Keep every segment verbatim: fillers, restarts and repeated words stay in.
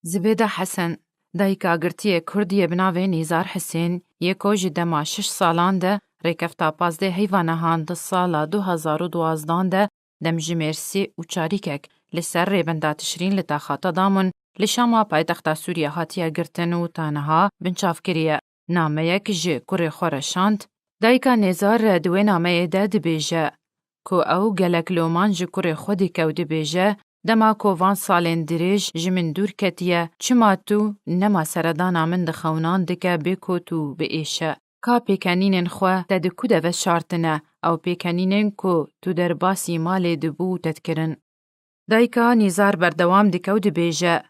Zibêda Hesen, dayika girtiyê Kurdiyê bi navê Nîzar Hisên, yê ku ji dema şeş salan de rêkefta pazdeh heyva nehan di sala du hezar û duwazdan de demjimêr sê û çarîkek li ser rêbenda Tişrîn li taxa Tadamun li Şama paytexta Sûriye hatiye girtin û ta niha binçav kiriye, nameyek ji kurê xwe re şand. Dayika Nêzar di wê nameyê de dibêje ku ew gelek loman ji kurê xwe dike û dibêje, dema ku van salên dirêj ji min dûr ketiye, çima tu nema seredana min di xewnan dike bê ku tu biêşe? Ka pêkenînên xwe te di ku de veşartine, ew pêkenînên ku tu derbasî malê dibû te dikirin? Dayika Nîzar berdewam dike û dibêje,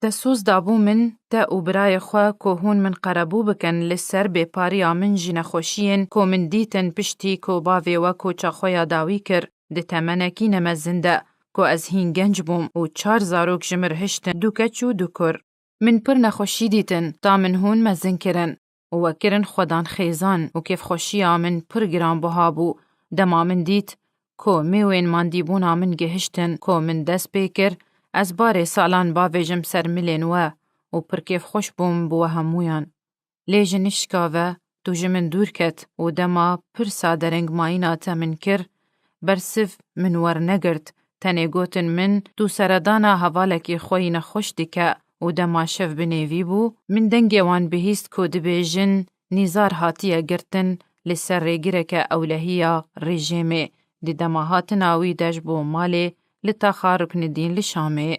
te soz dabû min, te û birayê xwe ku hûn min qerebû bikin li ser bêpariya min ji nexweşiyên ku min dîtin piştî ku bavê we koça xwe ya dawî kir di temenekî nemezin de, ku ez hîn genc bûm û çar zarok ji min re hiştin, du keç û du kur. Min pir nexweşî dîtin, ta min hûn mezin kirin û we kirin xwedan xêzan û kêfxweşiya min pir giranbiha bû. Dema min dît ku mêwên mandîbûna min gihiştin ku min dest pê kir, ez barê salan bavêjim ser milên we û pir kêfxweş bûm bi we hemûyan. Lê ji nişka ve tu ji min dûr ket û dema pirsa derengmayîna te min kir, bersiv min wernegirt, tenê gotin min, tu seredana hevalekî xwe yî nexweş dike û dema şev bi nêvî bû, min dengê wan bihîst ku dibêjin, Nîzar hatiye girtin li ser rêgireke ewlehiya rejîmê, di dema hatina wî de ji bo malê li taxa Ruknidîn li Şamê.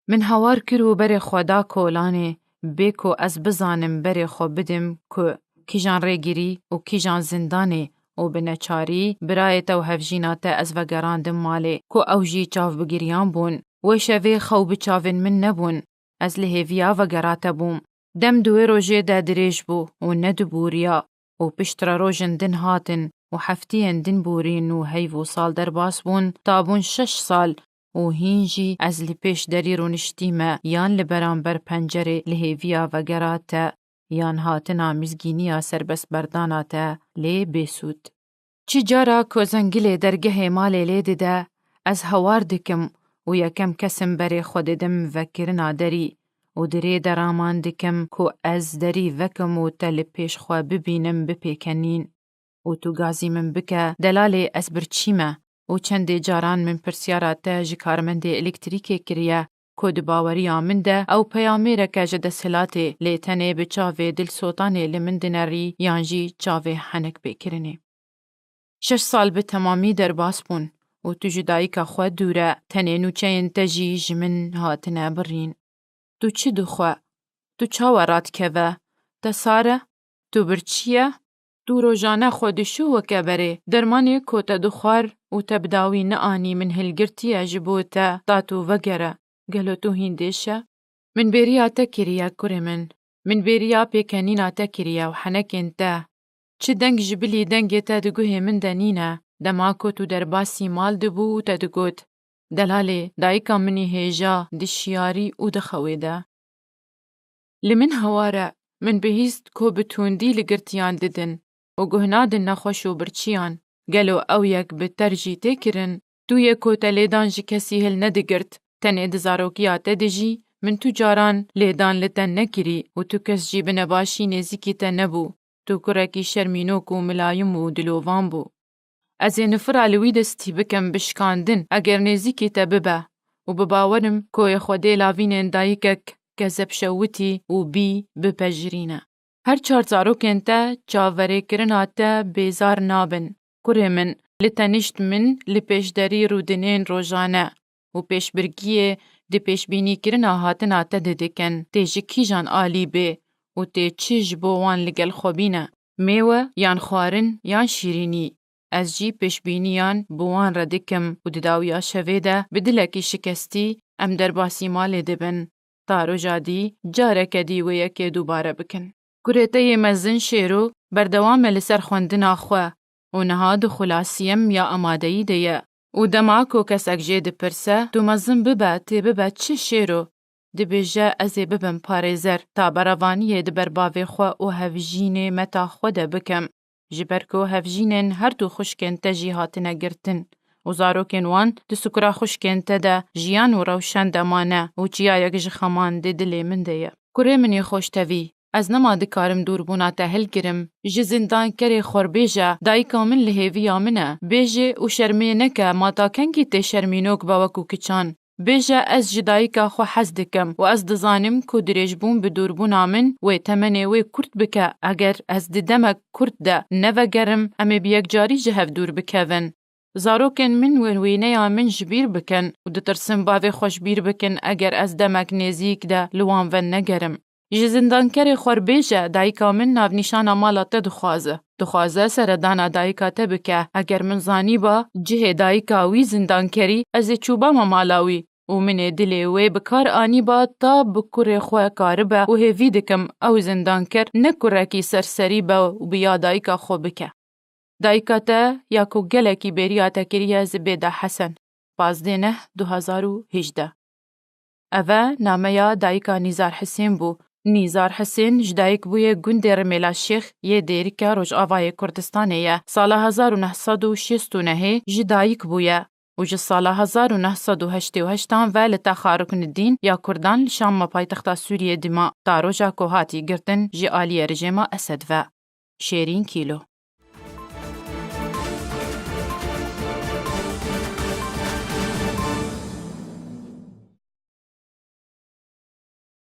Min hawar kir û berê xwe da kolanê, bê ku ez bizanim berê xwe bidim ku kîjan rêgirî û kîjan zindanê û bi neçarî birayê te û hevjîna te ez vegerandim malê, ku ew jî çav bi giriyan bûn. Wê şevê xew bi çavên min nebûn. Ez li hêviya vegerate bûm. Dem di wê rojê de dirêj bû û nedibûriya û piştre rojên din hatin û heftiyên din borîn û heyv û sal derbas bûn, ta bûn şeş sal û hîn jî ez li pêş derî rûniştîme yan li beramber pencerê li hêviya vegera te yan hatina mizgîniya serbestberdana te lê bêsûd. Çi cara ku zengilê dergehê malê lê dide, ez hawar dikim û yekem kes im berê xwe didim vekirina derî û di rê de raman dikim ku ez derî vekim û te li pêş xwe bibînim bipêkenîn. Û tu gazî min bike, delalê ez birçî me û çendê caran min pirsyara te ji karmendê elektrîkê kiriye ku di baweriya min de ew peyamêreke ji desthilatê, lê tenê bi çavê dilsotanê li min dinerî yan jî çavê henek pêkirinê. Şeş sal bi temamî derbas bûn û tu ji dayika xwe dûr e, tenê nûçeyên te jî ji min hatine birîn. Tu çi dixwe? Tu çawa radikeve? Te sar e? Tu birçî ye? Tu rojane xwe dişû weke berê. Dermanê ku te dixwar û te bi dawî neanî min hilgirtiye ji bo te, ta tu vegere. Gelo tu hîn dêş e? Min bêriya te kiriye, kurê min. Min bêriya pêkenîna te kiriye û henekên te. Çi deng ji bilî dengê te di guhê min de nîne, dema ku tu derbasî mal dibû û te digot, Delalê, dayika min î hêja di şiyarî û di xewê de. Li min hawar e, min bihîst ku bi tundî li girtiyan didin û guh nadin nexweş û birçiyan. Gelo ew yek bi ter jî tê kirin? Tu yê ku te lêdan ji kesî hil nedigirt, tenê di zarokiya te de jî min tu caran lêdan li te nekirî û tu kes jî bi nebaşî nêzîkî te nebû. Tu kurekî şermînok û milayim û dilovan bû. Ez ê nifira li wî destî bikim bi şikandin, eger nêzîkî te bibe û bi bawer im ku ê xwedê lavînên dayikek kezebşewitî û bî bipejirîne. Her çar zarokên te çavverêkirina te bêzar nabin. Kurê min, li tenişt min li pêşderî rûdinên rojane û pêşbirkiyê di pêşbînîkirina hatina te de dikin, tê ji kîjan alî bê û tê çi ji bo wan li gel xwe bîne, mêwe yan xwarin yan şîrînî. Ez jî pêşbîniyan bi wan re dikim û di dawiya şevê de bi dilekî şikestî em derbasî malê dibin. Ta roja dî, careke dî wê yekê dubare bikin. Kurê te yê mezin Şêro berdewam e li ser xwendina xwe û niha di xulasiyem ya amadeyî de ye û dema ku kesek jê dipirse, tu mezin bibe, tê bibe çi Şêro? Dibêje, ez ê bibim parêzer, ta berevaniyê di ber bavê xwe û hevjînê meta xwe de bikim. Ji ber ku hevjînên her du xwişkên te jî hatine girtin û zarokên wan di sukura xwişkên te de jiyan û rewşen de mane û çiyayek ji xeman di dilê min de ye. Kurê min ê xoştevî, ez nema dikarim dûrbûna te hilgirim. Ji zindankerê xwe bêje, dayika min li hêviya min e. Bêje û şermê neke, ma ta kengî tê şermînok be wekû kiçan. Bêje, ez ji dayika xwe hez dikim û ez dizanim ku dirêjbûn bi dûrbûna min wê temenê wê kurt bike. Eger ez di demek kurt de nevegerim, em ê bi yekcarî ji hev dûr bikevin. Zarokên min wê wêneya min ji bîr bikin û ditirsim bavê xwe ji bîr bikin eger ez demek nêzîk de li wan ve negerim. Ji zindankerê xwe re bêje, dayika min navnîşana mala te dixwaze. Dixwaze seredana dayika te bike. Eger min zanîba cihê dayika wî zindankerî, ez ê çûbama mala wî û min ê dilê wê bi kar anîba ta bi kurê xwe karibe û hêvî dikim ew zindanker ne kurekî serserî be û bi ya dayika xwe bike. Dayika te ya ku gelekî bêriya te kiriye Zibêda Hesen, pazdeh neh du hezar û hejdeh. Eve nameya dayika Nîzar Hisên bû. Nîzar Hisên ji dayik bûye gundê Rimêla Şêx yê Dêrike Rojavayê Kurdistanê ye. Sala hezar û neh sed û şêst û nehê ji dayik bûye û ji sala hezar û neh sed û heştê û heştan ve li texa Ruknidîn ya Kurdan li Şam me paytexta Sûriyê dima, ta roja ku hatî girtin ji aliyê rejêma Esed ve. Şêrîn Kîlo.